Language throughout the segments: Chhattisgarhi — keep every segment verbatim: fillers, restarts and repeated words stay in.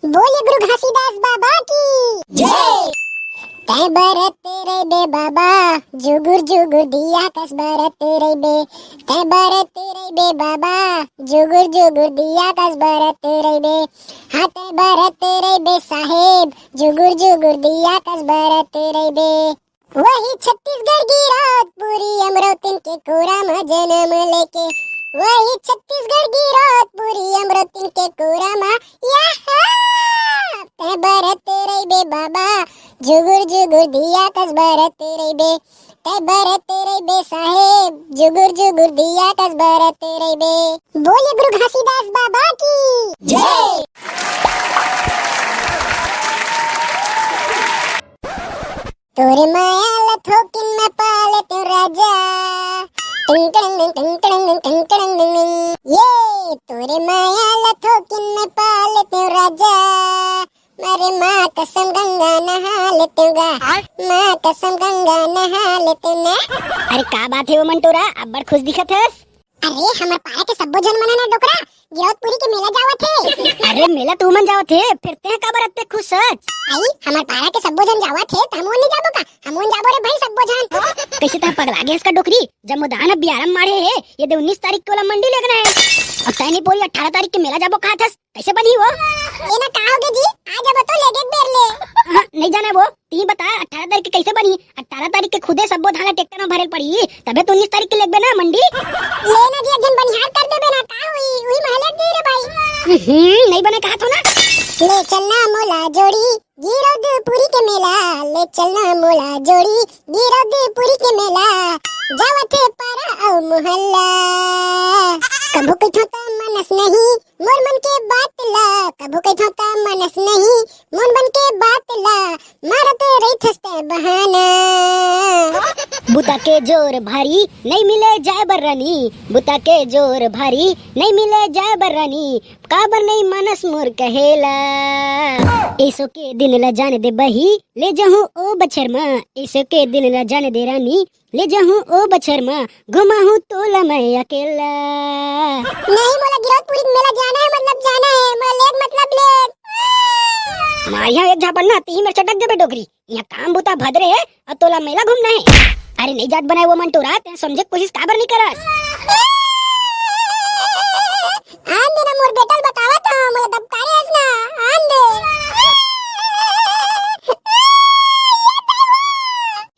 बोलिए गुरु घासीदास बाबा की जय। तैं बरत रहिबे बाबा, जुगुर जुगुर दिया कस बरत रहिबे। तैं बरत रहिबे बाबा, जुगुर जुगुर दिया कस बरत रहिबे। हाँ, तैं बरत रहिबे साहेब, जुगुर जुगुर दिया कस बरत रहिबे। वही छत्तीसगढ़ गिरौदपुरी अमरौतिन के कोरा म जनम लेके, वही छत्तीसगढ़ गिरौदपुरी अमरौतिन के कोरा म, याहा! तैं बरत रहिबे बाबा, जुगुर जुगुर दिया कस बरत रहिबे। तैं बरत रहिबे साहेब, जुगुर जुगुर दिया कस बरत रहिबे। बोलिए गुरु घासीदास बाबा की जय। तोरे माया ल थोकिन मैं पा लेतेंव राजा। टिंग टिंग टिंग टिंग टिंग टिंग टिंग टिंग। ये तोरे माया ल थोकिन मैं पा लेतेंव राजा। अरे माँ कसम गंगा नहा लेतेंव गा। माँ कसम गंगा नहा लेतेंव ना। अरे का बात हे वो मंटूरा, अब्बड़ खुश दिखत हस। अरे, हमर पारा के सब्बो झन मन ह ना डोकरा, गिरौदपुरी के मेला जावत हे। अरे, मेला तुमन जावत हे, फेर तें काबर अतेक खुश हस? अई, हमर पारा के सब्बो झन जावत हे, त हमन नइ जाबो का? हमन जाबो रे भाई सब्बो झन। कइसे तैं पगला गे हस का डोकरी? जम्मो दान अब बियारा म माढ़े हे, ये दे उन्नीस तारीख के ओला मंडी लेगना हे। अउ तैं नइ पोरी अठारह तारीख के मेला जाबो कहत हस, कइसे बनही वो? ए ना का होगे जी, आ जाबो तो लेगे एक बेर ले। हाँ, नइ जाना वो। तैं बता, अठारह तारीख के कइसे बनही? अठारह तारीख के खुदे सब्बो धान ला ट्रैक्टर म भरे ल पड़ही, तभे तो उन्नीस तारीख के लेगबे ना मंडी। ले ना जी, एक झन बनिहार कर देबे ना, का होही? उही म लेग जाही रे भाई। हम्म, नइ बने कहत हों ना। ले चलना मोला जोड़ी, गिरौदपुरी के मेला, ले चलना मोला जोड़ी, गिरौदपुरी के मेला, जावत हे पारा अउ मोहल्ला। कभू कहिथों त मानस नहीं, मोर मन के बात ला, कभू कहिथों त मानस नहीं, मोर मन के बात ला, मारत रहिथस तैं बहाना। बुता के जोर भारी, नइ मिले जाय बर रानी, बुता के जोर भारी, नइ मिले जाय बर रानी, काबर नइ मानस मोर कहेला। एसो के दिन ला जान दे बही, ले जहूं ओ बछर म, एसो के दिन ला जान दे रानी, ले जहूं ओ बछर म, घुमाहूं तोला मैं अकेला। नहीं, मोला गिरौदपुरी के मेला जाना हे, मतलब जाना हे, मोला लेग मतलब लेग। मारिहा एक झापड़ ना, तिही मेर चटक देबे डोकरी। इहाँ काम बुता भदरे हे, अउ तोला मेला घूमना हे। अरे नइ जात बनाय वो मंटूरा, तैं समझे के कोशिश काबर नइ करस? आन दे ना, मोर बेटा ल बतावत हंव, मोला दबकारे हस ना, आन दे।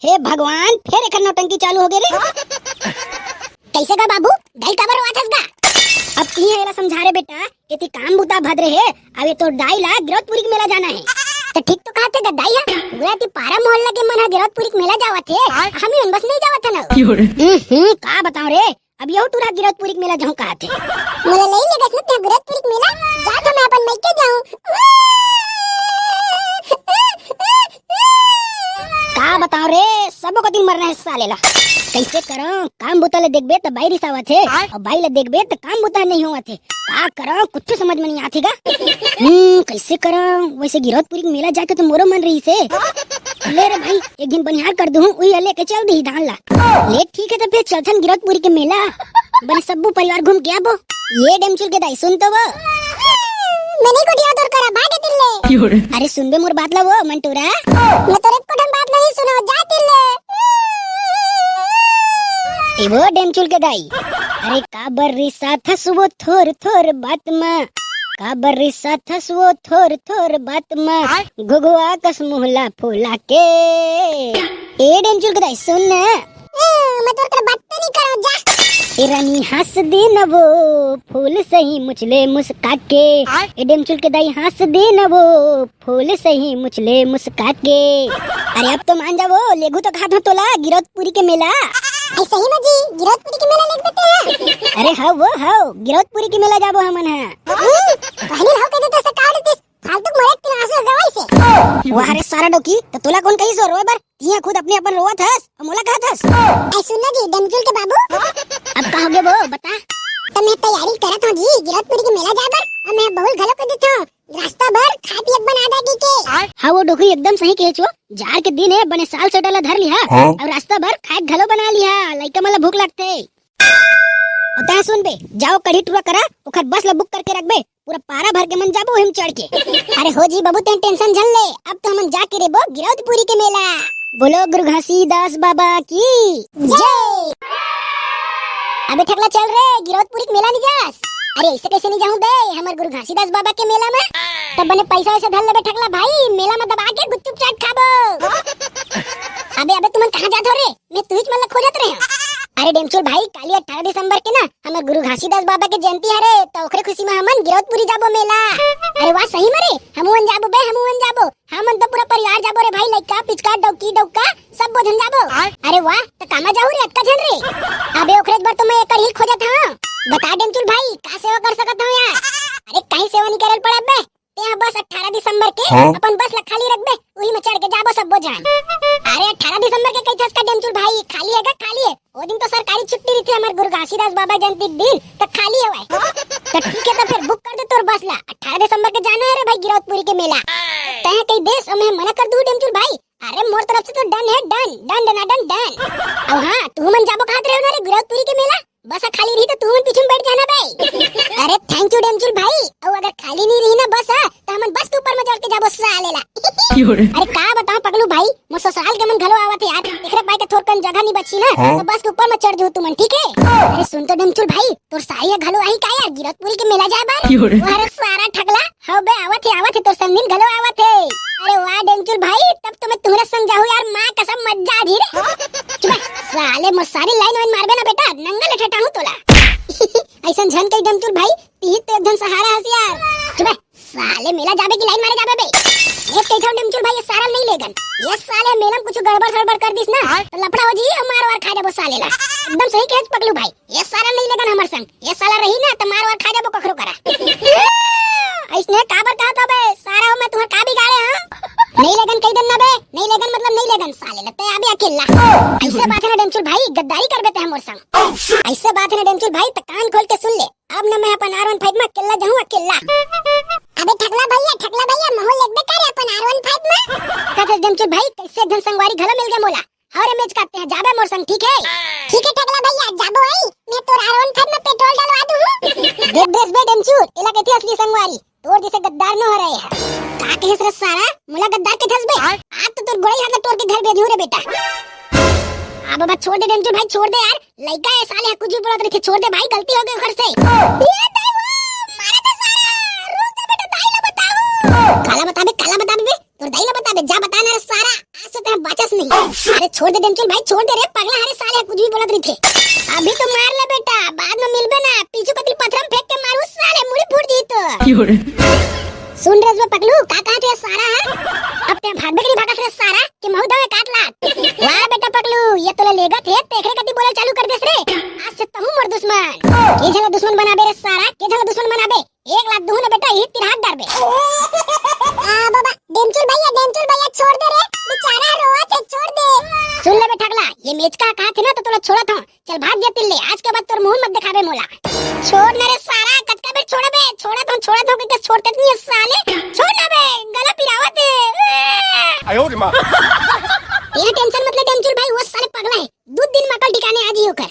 हे भगवान, फेर एकर नौटंकी चालू होगे रे। कइसे गा बाबू, दाई काबर रोवत हस गा? अब तिही एला समझा रे बेटा, एती काम बुता भदरे हे, अउ ये तोर दाई ला गिरौदपुरी के मेला जाना हे। त ठीक तो कहत हे गा दाई ह, पूरा एती पारा मोहल्ला के मन ह गिरौदपुरी के मेला जावत हे, हमी मन बस नइ जावत हन। हम्म, हम्म, का बतावं रे, अब यहू टूरा गिरौदपुरी के मेला जाहूं कहत हे। मोला नइ लेगस ना तैं गिरौदपुरी के मेला, जात हंव मैं अपन मइके जाहूं। का बतावं रे, सबो कति मरना हे साले ला। कइसे करंव, काम बुता ले देखबे त बाई रिसावत हे, अउ बाई ले देखबे त काम बुता नइ होवत हे। का करंव, कुछु समझ म नइ आत हे गा। हम्म, कइसे करंव, वइसे गिरौदपुरी के मेला जाय के तो मोरो मन रहिस हे। ले रे भाई, एक झन बनिहार कर दुहूं, उही ह लेके चल दिही धान ला। ले ठीक हे, त फेर चलथन गिरौदपुरी के मेला। बने सब्बो परिवार घूम के आबो। ये डेमचुल के दाई, सुन तो वो। मैं नइ गोठियावंव तोर करा, भाग एती ले। अरे सुन बे मोर बात ला वो, मंटूरा। मैं तोर एको ठन बात नइ सुनंव, जा एती ले। ए वो डेमचुल के दाई। अरे काबर रिसाथस वो थोर थोर बात म? काबर रिसाथस वो थोर थोर बात म? घुघुआ कस मुहला फुला के। ए डेमचुल के दाई, सुन ना। ए, मैं तोर कर बात तो नइ करंव, जा। ए रानी हंस दे ना वो फूल सही मुछ ले मुस्का के। ए डेमचुल के दाई हंस दे ना वो फूल सही मुछ ले मुस्का के। अरे अब तो मान जा वो, लेगहूं तो कहत हंव तोला गिरौदपुरी के मेला। ए सही म जी, गिरौदपुरी के मेला लेगबे तैं? अरे हव वो हव, गिरौदपुरी के मेला जाबो हमन ह। हम्म, पहली हव कहि देतेस त का होतिस? फालतू के मोरे तीन आंसू गवाइस हे। वाह रे सारा डोकी, त तोला कोन कहिस वो रोए बर? तिहां खुद अपने अपन रोवत हस, अउ मोला कहत हस। ए सुन ना जी, डेमचुल के बाबू। अब का होगे वो, बता। त मैं तैयारी करत हंव जी, गिरौदपुरी के मेला जाय बर, अउ मैं बहू ल घलो कहि देथंव, रस्ता भर खाय पिये के बना दे कहिके। हां, वो डोकरी एकदम सही कहेच वो, जाड़ के दिन हे, बने साल स्वेटर ला धर लिहा, हां। अउ रस्ता भर खाय के घलो बना लिहा, लइका मन ला भूख लगथे। अउ तैं सुन बे, जाओ कढ़ी टुरा करा, ओखर बस ला बुक करके रखबे, पूरा पारा भर के मन जाबो ओहिम चढ़ के। अरे हो जी बाबू, तैं टेंशन झन ले, अब तो हमन जाके रेबो गिरौदपुरी के मेला। बोलो गुरु घासीदास बाबा की जय। अबे ठकला चल रे, गिरौदपुरी के मेला नहीं जास? अरे ऐसे कैसे नहीं जाऊं बे, हमर गुरु घासीदास बाबा के मेला में तब बने पैसा वैसे धर लेबे ठकला भाई, मेला में दबा के गुपचुप चाट खाबो। अबे अबे तुमन कहाँ जात हो रे? मैं तुहिच मन ला खोजत रहे हूँ। अरे डेमचुल भाई, काली अठारह दिसंबर के ना हमर गुरु घासीदास बाबा के जयंती हरे, तो ओकरे खुशी में हमन गिरौदपुरी जाबो मेला। अरे वाह, सही में रे, हमू मन जाबो बे, हमू मन जाबो। हमन तो पूरा परिवार जाबो रे भाई, लइका पिचका डौकी डौका सब बोझन जाबो। अरे वाह, त कामा जाहू रे अतका झन रे? अबे ओकरे बर तो मैं एकर ही खोजत हूँ। बता डेमचुल भाई, का सेवा कर सकत हूँ यार? अरे कहीं सेवा नहीं करल पड़त बे, तें ह बस अठारह दिसंबर के हाँ? अपन बस ला खाली रखबे, उही में चढ़ के जाबो सब्बो झन। अरे अठारह दिसंबर के कहिथस का डेमचुल भाई, खाली हे का? खाली हे। ओ दिन तो सरकारी छुट्टी रहिथे हमर गुरु घासीदास बाबा जयंती के दिन, त खाली हवय। त ठीक हे, त फिर बुक कर दे तोर बस ला, अठारह दिसंबर के जाना हे रे भाई गिरौदपुरी के मेला। तैं कहि देस अउ मैं मना कर दूं डेमचुल भाई? अरे मोर तरफ से तो डन हे, done done done done done. अउ हाँ, तुमन जाबो कहत रहे हो ना रे गिरौदपुरी के मेला, बस ह खाली रही त तुमन पीछू में बैठ जाना बे। अरे thank you डेमचुल भाई, अउ अगर खाली नहीं रही ना बस ह, त हमन बस के ऊपर में चढ़ के जाबो साले ला। अरे का बताऊं पगलू भाई, मोर ससुराल के मन घलो आवत हे यार, एकरे पाए के थोरकन जगह नहीं बची ना, हाँ? तो बस के ऊपर में चढ़ जहू तुमन, ठीक हे? अरे सुन तो डेमचुल भाई, तोर सारी ह घलो आही का यार गिरौदपुरी के मेला जाए बर? अरे सारा ठगला, हव बे, आवत हे, आवत हे, तोर संग दिन घलो आवत हे। अरे वाह डेमचुल भाई, तब तो मैं तुहरे संग जाहूं यार, माँ कसम मजा आ जी रे। चुप बे, साले मोर सारी लाइन वाइन मारबे ना बेटा, नंगा ले ठटाहूं तोला। अइसन झन कहि डेमचुल भाई, तिही तो एक झन सहारा हस यार। चुप बे, साले मेला जाबे कि लाइन मारे जाबे बे? ये कहिथव डेमचुल भाई, ये सारा नहीं लेगन। ये साले मेला में कुछ गड़बड़ सड़बड़ कर दिस ना, तो लफड़ा हो जी, हम मार वार खा जाबो साले ला। एकदम सही कहे पगलू भाई। ये सारा नहीं लेगन हमर संग, ये साला रही ना त मार वार खा जाबो कखरो करा। अइसने काबर कहत हबे सारा, हो मैं तुहर का बिगाड़े हंव? नहीं लेगन कहि देन ना बे, नहीं लेगन मतलब नहीं लेगन साले, लगते अबे अकेला। अइसे बात हे ना डेमचुल भाई, गद्दारी करबे ते मोर संग। अइसे बात हे ना डेमचुल भाई, त कान खोल के सुन ले, अब ना मैं अपन आर वन फाइव में अकेला जाहूं, अकेला। अबे ठगला भैया, ठगला भैया, महू ल लेगबे करे अपन आर वन फाइव में। कहत हे डेमचुल भाई, कइसे एक झन संगवारी घलो मिल गे मोला। अउ रे मेचका, तें जाबे मोर संग, ठीक हे? ठीक हे ठगला भैया, जाबो आई। मैं तोर आर वन फाइव में पेट्रोल डलवा दूं। देख ड्रेस बे डेमचुल, एला कहिथे असली संगवारी। तोर जइसे गद्दार नो हरे ह। का कहिस रे सारा? मोला गद्दार कहिथस बे? आज तो तोर गोड़ई हाथ ला तोड़ के घर भेजहूं रे बेटा। आ बाबा, छोड़ दे डेमचुल भाई, छोड़ दे यार। लइका ए साले ह कुछ भी बोलत रहिथे, छोड़ दे भाई, गलती हो गे ओकर से। ए दाई वो, मारा था सारा। रुक जा बेटा, दाई ला बताहूं। काला बताबे, काला बताबे बे? तोर दाई ला बताबे, जा बता ना रे सारा, आज से तें बाचस नहीं। अरे छोड़ दे डेमचुल भाई, छोड़ दे रे, पगला हरे साले, कुछ भी बोलत रहिथे। अभी तो मार ले बेटा, बाद में मिलबे ना, पीछू कती पथरा म फेंक के मारहूं साले, मुड़ी फूट जही तो। सुन रे बे पगलू, का कहत हे सारा ह? अब तें भागबे कि नहीं भागस रे सारा, कि महू दवे काट लात। वाह बेटा पगलू, ये तोला लेगत हे, तेकरे कती बोले चालू कर देस रे। आज से तहूं मोर दुश्मन। के झन ला दुश्मन बनाबे रे सारा, के झन ला दुश्मन बनाबे? एक लात दुहूं ना बेटा, इही तिरहा डारबे। आ बाबा, डेमचुल भैया, डेमचुल भैया, छोड़ दे रे, बेचारा रोवत हे, छोड़ दे। सुन ले बे ठगला, ये मेचका कहत हे ना तो तोला छोड़त हंव। चल भाग जा तिल्ले, आज के बाद तोर मुंह मत दिखाबे मोला। छोड़ ना रे सारा, कतका बेर छोड़बे? छोड़त हंव, छोड़त हंव, कहिके छोड़ते नहीं हे साले। छोड़ ना बे, गला पिरावत हे। आयो रे माँ। तें टेंशन मत ले डेमचुल भाई, वो साले पगला हे, दू दिन में अकल ठिकाने आ जही ओकर।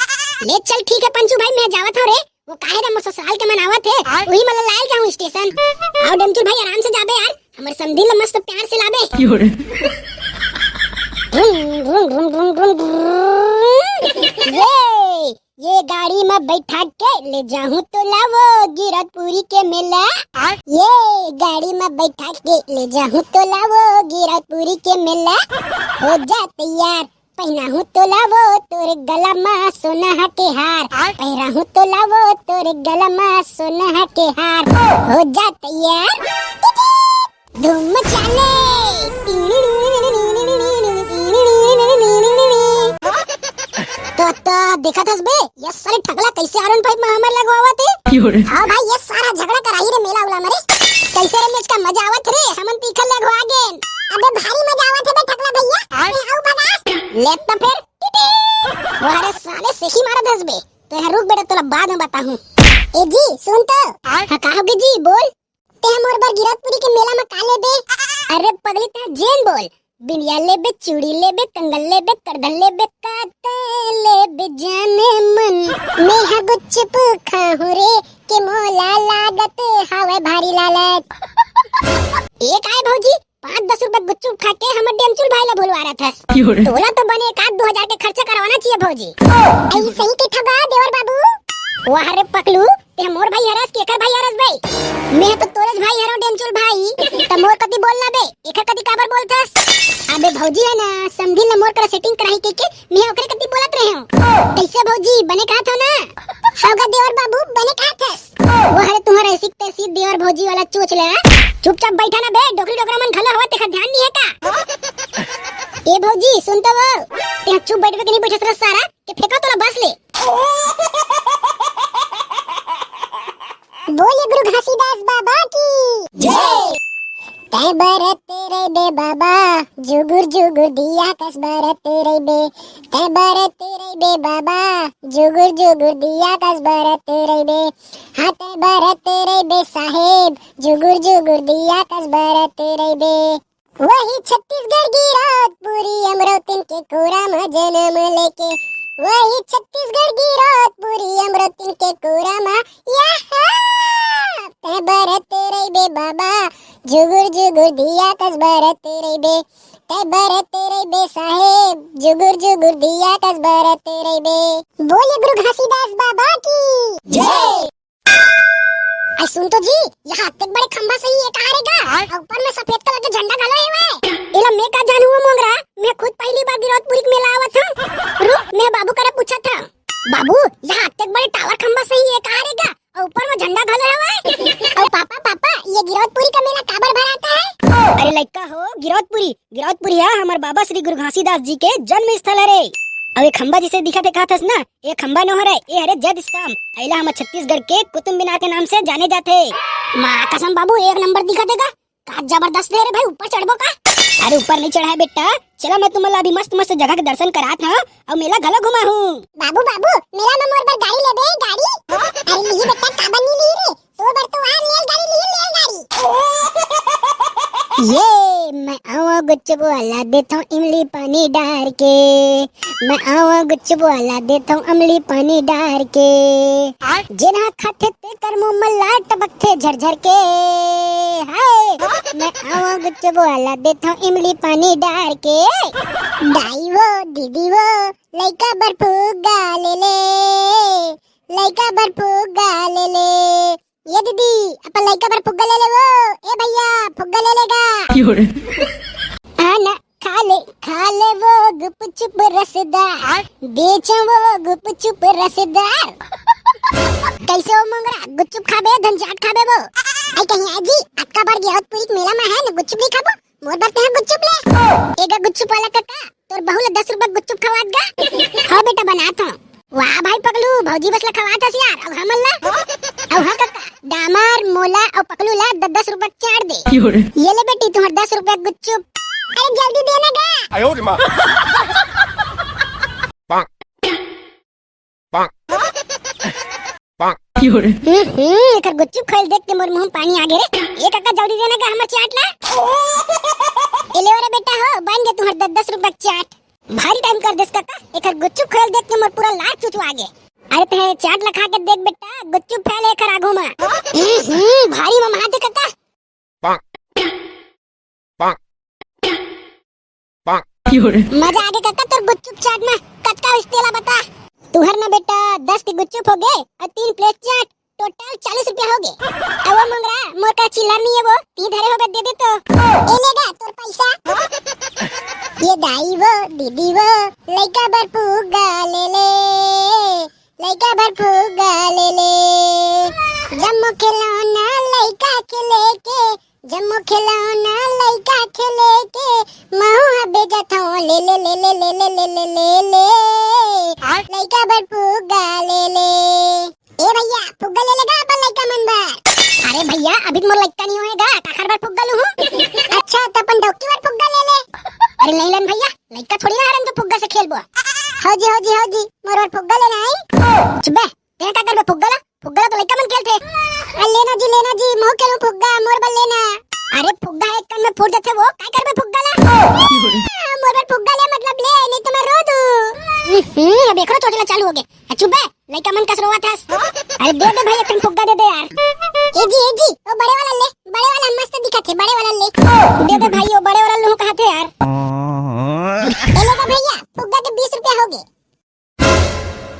ले चल ठीक हे पंचू भाई, मैं जावत हंव रे। वो काहे रे मोर ससुराल के मन आवत हे, आय। उही मन ला लाय जाहूं स्टेशन। आओ डेमचुल भाई आराम से जाबे यार, हमर समधी ला मस्त प्यार से लाबे। क्यों रे? ये, ये गाड़ी में बैठा के ले जाहूं तोला वो गिरौदपुरी के मेला। आय। ये गाड़ी में बैठा के ले जाहूं तोला वो गिरौदपुरी के मेला। हो जा तैयार, पहिनाहूं तोला वो तोर गला मा सोना के हार। आय। पहिराहूं तोला वो तोर गला मा सोना के हार। हो जा तैयार। धूम मचा ले। तो, तो देखत हस बे, ये साले ठगला कइसे आर वन फाइव में हमर लगवावत हे। क्यों रे? हाँ भाई, ये सारा झगड़ा कराही रे मेला उला में रे। कइसे रे मेचका, मजा आवत रे? हमन तीखल लगवा गेन। अबे भारी मजा आवत हे बे ठगला भैया। आय। ए, आऊ भगा। ले तो फिर। टिटी। वाह रे साले, सेखी मारत हस बे। तो यहाँ रुक बेटा, तोला बाद में बताहूँ। ए जी, सुन तो। आय। हाँ, का होगे जी, बोल। ते मोर बर गिरौदपुरी के मेला में का लेबे? अरे पगली, ते जेन बोल। बिंदिया लेबे, चूड़ी लेबे, कंगन लेबे, करधन लेबे, काते लेबे जाने मन। मेहा गुपचुप खाहूं रे, के मोला लागत हवय भारी लालच। ए काय भौजी, पाँच दस रुपया गुपचुप खा के हमर डेमचुल भाई ला भुलवा रहा था। क्यों रे? तोला तो बने एक आध दो हजार के खर्चा करवाना चाहिए भौजी। ऐसे ही के ठगा देवर बाबू। वाह रे पकलू, ते मोर भाई हरस के एकर भाई हरस भाई? मैं तो तोरेच भाई हरव डेमचुल भाई, त मोर कति बोलना बे, एकर कति काबर बोलथस? अबे भौजी हे ना, समधी ल मोर करा सेटिंग कराही कहिके मैं ओकरे कति बोलत रहे हूँ। कैसे भौजी, बने कहत हो ना? हव गा देवर बाबू, बने कहत हस। वो हरे तुम्हारा ऐसी तैसी देवर भौजी वाला चोच ले। चुपचाप बैठा ना बे, डोकरी डोकरा मन घलो हवा, तेखर ध्यान नहीं है का? ए भौजी, सुन तो वो, ते चुप बैठबे के नहीं बैठस रे सारा, के फेंका तोला बस ले। बोले गुरु घासीदास बाबा की जय। तै बरत रहिबे बाबा, जुगुर जुगुर दिया कस बरत रहिबे। तै बरत रहिबे बाबा, जुगुर जुगुर दिया कस बरत रहिबे। हाँ, तै बरत रहिबे साहेब, जुगुर जुगुर दिया कस बरत रहिबे। वही छत्तीसगढ़ गिरौदपुरी अमरौतिन के कोरा म जनम लेके, वही छत्तीसगढ़ गिरौदपुरी अमरौतिन के कोरा म, याहा! तै बरत रहिबे बाबा, जुगुर जुगुर दिया कस बरत रहिबे। तै बरत रहिबे साहेब, जुगुर जुगुर दिया कस बरत रहिबे। बोले गुरु घासीदास बाबा की जय। अरे सुन तो जी, यहाँ अतेक बड़े खंभा सही एक आ रे गा, आय? अउ ऊपर में सफेद कलर के झंडा घलो हेवय। एला मैं का जानहूं मोंगरा, मैं खुद पहली बार गिरौदपुरी के मेला आवत हूँ। रुक, मैं बाबू करा पूछत हूँ। बाबू, यहाँ अतेक बड़े टावर खंभा सही एक आ रे गा, अउ ऊपर में झंडा घलो हेवय। अउ पापा, पापा, ये गिरौदपुरी का मेला काबर भराता है? अरे लइका हो, गिरौदपुरी, गिरौदपुरी ह हमर बाबा श्री गुरु घासीदास जी के जन्म स्थल हरे। अउ ये खंभा जिसे दिखत हे कहत हस ना, ए खंभा नो हरे, ए हरे जैद स्तंभ। एला हमर छत्तीसगढ़ के कुतुब मीनार के नाम से जाने जाथे। माँ कसम बाबू, एक नंबर दिखत हे गा। का जबरदस्त हे रे भाई, ऊपर चढ़बो का? अरे ऊपर नहीं चढ़ाए बेटा, चला मैं तुमन ला अभी मस्त मस्त जगह के दर्शन करात हूँ अउ मेला घलो घुमाहूँ। बाबू बाबू, मेला में मोर बर गाड़ी लेबे, गाड़ी? अरे लिही बेटा, काबर नहीं लिही रे? तोर बर तो वहाँ रेलगाड़ी लिही, रेलगाड़ी। ये मैं आवा गुपचुप वाला देथव इमली पानी डार के, मैं आवा गुपचुप वाला देथव अमली पानी डार के। जेन हा खाथे तेकर मुंह म लार टपकथे झरझर के। हाय, मैं आवा गुपचुप वाला देथव इमली पानी डार के। दाई वो, दीदी वो, लइका बर फुग्गा ले ले, लइका बर फुग्गा ले ले। ये दीदी, अपन लइका बर फुग्गा ले ले वो। ए भैया, फुग्गा ले लेगा। क्यों रे? आना, खा ले, खा ले वो गुपचुप रसदार, बेचो वो गुपचुप रसदार। कैसे हो मोंगरा, गुपचुप खाबे, धन चाट खाबे वो? आई कहीं आजी, अतका बड़ गिरौदपुरी के मेला में है ना, गुपचुप नहीं खाबो? मोर बर तेहा गुपचुप ले। एगा गुपचुप वाला कका, तोर बहू ला दस रुपया गुपचुप खवात गा। हाँ बेटा, बनात हूँ। वाह भाई पगलू, भौजी बस ला खवात हस यार, अउ हमन ला? अउ हाँ कका, डामर, मोला अउ पगलू ला दस दस रुपया चाट दे। क्यों रे? ये ले बेटी, तुम्हार दस रुपया गुपचुप। अरे जल्दी देना गा। आयो रे माँ। पाक। पाक। पाक। क्यों रे? हम्म, हम्म, एकर गुपचुप खाइल देख के मोर मुंह में पानी आ गे रे। ए कका, जल्दी देना गा हमर चाट ला। ए ले रे बेटा हो, बन गे तुम्हार दस दस रुपया चाट। भारी टाइम कर देस कका, एकर गुपचुप खाइल देख के मोर पूरा लार चुचवा गे। अरे ते चाट ला खा के देख बेटा, गुपचुप फेल हे एकर आगू मा। हम्म, हम्म, भारी ममा दे कका। पाक। पाक। पाक। क्यों रे? मजा आ गे कका तोर गुपचुप चाट में। कतका होइस तेला बता। तुहर ना बेटा दस के गुपचुप हो गे अउ तीन प्लेट चाट, टोटल चालीस रुपया हो गे। अउ वो मोंगरा, मोर करा चिल्लर नहीं है वो, ती धरे होबे दे दे तो। ए ले गा तोर पैसा। ये दाई वो, दीदी वो, लइका बर फुग्गा ले ले, लइका बर फुग्गा ले ले। जम्मो खिलौना लइका के लेके, जम्मो खिलौना लइका के लेके, महू ह बेचत हव ले ले ले ले। लइका बर फुग्गा ले ले। ए भैया, फुग्गा ले लेगा अपन लइका मन बर। अरे भैया, अभी तो मोर लइका नहीं होएगा, काखर बर फुग्गा लूहूं? अच्छा, तो अपन डौकी बर फुग्गा ले ले। अरे नहीं लेन भैया, लइका थोड़ी ना हरन जो फुग्गा से खेलबो। हौ जी, हौ जी, हौ जी, मोर बर फुग्गा लेना है। चुप बे, तें का करबे फुग्गा ला? फुग्गा ला तो लइका मन खेलथे। अरे लेना जी, लेना जी, महू खेलूं फुग्गा, मोर बर लेना। अरे फुग्गा एक कन में फूट देथे वो, काय करबे फुग्गा ला? मोर बर फुग्गा ले, मतलब ले, नहीं तो मैं रो दूं। हम्म, अब एकरो चोचला चालू हो गे। आ, चुप बे, लइका मन कस रोवत हस। अरे दे दे भाई, एक ठन फुग्गा दे दे यार। ए जी, ए जी, वो बड़े वाला ले, बड़े वाला मस्त दिखत हे, बड़े वाला ले। दे दे भाई, वो बड़े वाला लूं कहत हे यार। ए ले गा भैया, फुग्गा के बीस रुपया हो गे।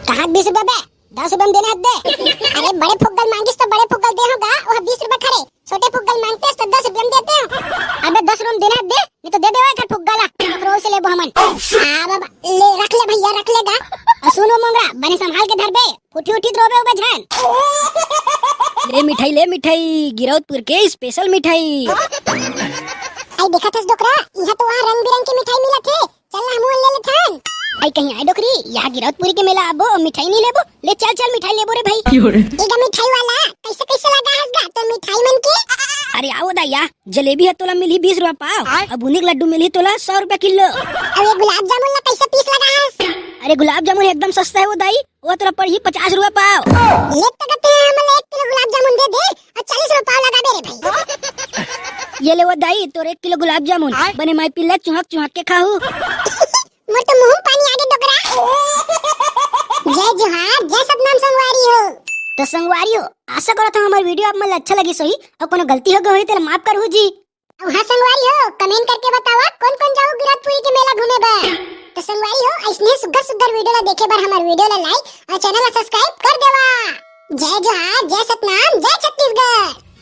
कहाँ बीस रुपया बे? दस रुपया में देना है दे। अरे बड़े फुग्गा ल मांगिस तो बड़े फुग्गा ल दे हों गा, वो बीस रुपया खरे। छोटे फुग्गा ल मांगतेस तो दस रुपया में देते हो। अबे दस रुपया में देना है दे, नहीं तो दे देवा एकर फुग्गा ला। पकड़ो से लेबो हमन। हाँ बाबा, ले रख ले भैया, रख ले गा। और सुन वो मोंगरा, बने संभाल के धर बे, फुटी उठी तो रोबे उबे झन। ले मिठाई, ले मिठाई, गिरौदपुर के स्पेशल मिठाई। आई देखत हस डोकरा, इहाँ तो वहाँ रंग बिरंग के मिठाई मिलत हे। चल ना, हमू ले लेथन। आई कहीं आए डोकरी, यहाँ गिरौदपुरी के मेला आबो, मिठाई नहीं लेबो? ले चल, चल मिठाई लेबो रे भाई। ए गा मिठाई वाला, कैसे कैसे लगा हस गा तो मिठाई मन के? अरे आओ दा या, जलेबी है तोला मिलही बीस रुपया पाव, आय। अब बूंदी के लड्डू मिलही तोला सौ रुपया किलो। अब ये गुलाब जामुन ला कैसे पीस लगा हस? अरे गुलाब जामुन एकदम सस्ता है वो दाई, वो तोला पड़ही पचास रुपया पाव। ले तो कहते हैं, हमन एक किलो गुलाब जामुन दे दे, और चालीस रुपया पाव लगा दे रे भाई। ये ले वो दाई, तोर एक किलो गुलाब जामुन, आय। बने माई पिल्ला चुहक चुहक के खाहू। मोर तो मुंह में पानी आगे डोकरा। जय जोहार, जय सतनाम संगवारी हो। तो संगवारी हो, आशा करत हूँ हमार वीडियो आप मन ला अच्छा लगिस होही, और कोनो गलती हो गई होही तेला माफ करहू जी। अब हाँ संगवारी हो, कमेंट करके बतावा कौन कौन जाहू गिरौदपुरी के मेला घूमे बर। तो संगवारी हो, ऐसने सुग्घर सुग्घर वीडियो ला देखे बर हमार वीडियो ला लाइक और चैनल ला सब्सक्राइब कर देवा। जय जोहार, जय सतनाम, जय छत्तीसगढ़।